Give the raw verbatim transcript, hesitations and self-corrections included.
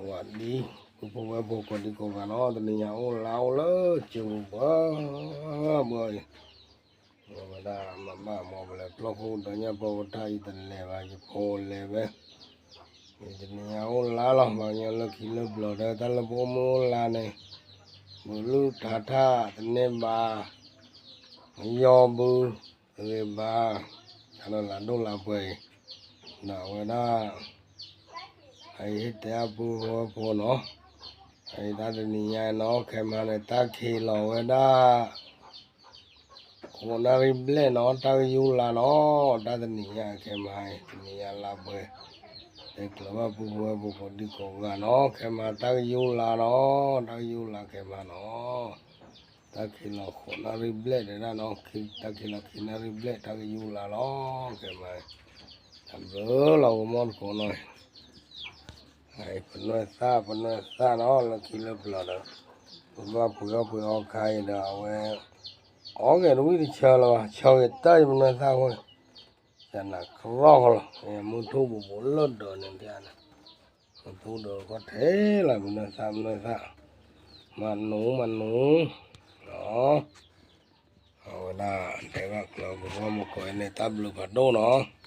ဝၢၼ်လီ ပုၢ်ဖိဝဲၢ်ဖိ ကိးဒံကိးဂၤနီၤ, တနံၤညါအိၣ်လါအိၣ်လၢစၢၤပူၤဘၣ်ဘၣ်အံၤ, အဝဲဒၣ်မၤဘၣ်မီၤပလဲၤဖျီၣ်ခိၣ် ဒီးညၣ်ပၢဝဲတၢ်အံၤတလဲၤဘၣ် ယဖိလဲၤဝဲ, တနံၤညါအိၣ်လါလီၤ ပှၤကညီလၢခံလၢပျၢၤဒီး တၢ်လၢပအိၣ်မုာ်အိၣ်လါန့ၣ်, ဘုလူၢ်ထါထၣ်တန့ၢ်ဘၣ်, မယီၤဘု တဂ့ၤဘၣ်, တၢ်လၢလၢဒိၣ်လၢပှဲၤအံၤ, ဒီးအဝဲဒၣ် အအံၤဟ့ၣ်တဲအပုၢ်ဖိဝဲၢ်ဖိနီၤ, အအံၤတၢ်တနံၤညါနီၤ ခဲမဟါန့ၣ် တၢ်ခံးလီၤဝဲဒၣ် ဃိးနၣ်ရံၣ်ဘျဲၣ်နီၤ တၢ်ကယူၤလါနီၤ, တၢ်တနံၤညါခဲမဟါအံၤ တနံၤညါလါပှဲၤ, တဲကျၢၤဘၣ်ပုၢ်ဖိဝဲၢ်ဖိကိးဒံကိးဂၤနီၤ ခဲမဟါတၢ်ကယူၤလါနီၤ, တၢ်ကယူၤလါခဲမဟါနီၤ တၢ်ခံးလီၤဃိးနၣ်ရံၣ်ဘျဲၣ်တဲဒၣ်နီၤ, တၢ်ခံးလီၤခံးနၣ်ရံၣ်ဘျဲၣ် တၢ်ကယူၤလါလီၤ ခဲမဟါ, တၢ်ဘျုးလီၤ ဂီၤမီၢ်တကိးနီၤ ပနွဲၢ်သၣ် ပနွဲၢ်သၣ်နီၤ လၢခံလၢပျၢၤဒီး ပဘၣ်ပှ့ၤအီၣ်ပှ့ၤအီခါအံၤဒီး အဝဲ အီၣ်က့ၤတဝံၣ်တဆၢလီၤဘၣ် ဆၢက့ၤတၢ်ယပနွဲၢ်သၣ်ဝဲ, ယနၤခရီၣ်ဃီလီၤ မုၢ်ထူၣ်ဘူးဘူးလၢဒၢးန့ၣ်ဖျါန့ၣ်, မုၢ်ထူၣ်ဒၢးကီထဲလီၤ ပနွဲၢ်သၣ် ပနွဲၢ်သၣ်, မၤနူၤ မၤနူၤ အဝဲဒၣ် တဲဘၣ်ကျၢၤ ပဘၣ်မကိးန့ၣ် တၢ်ဘျုးဖးဒိၣ်နီၤ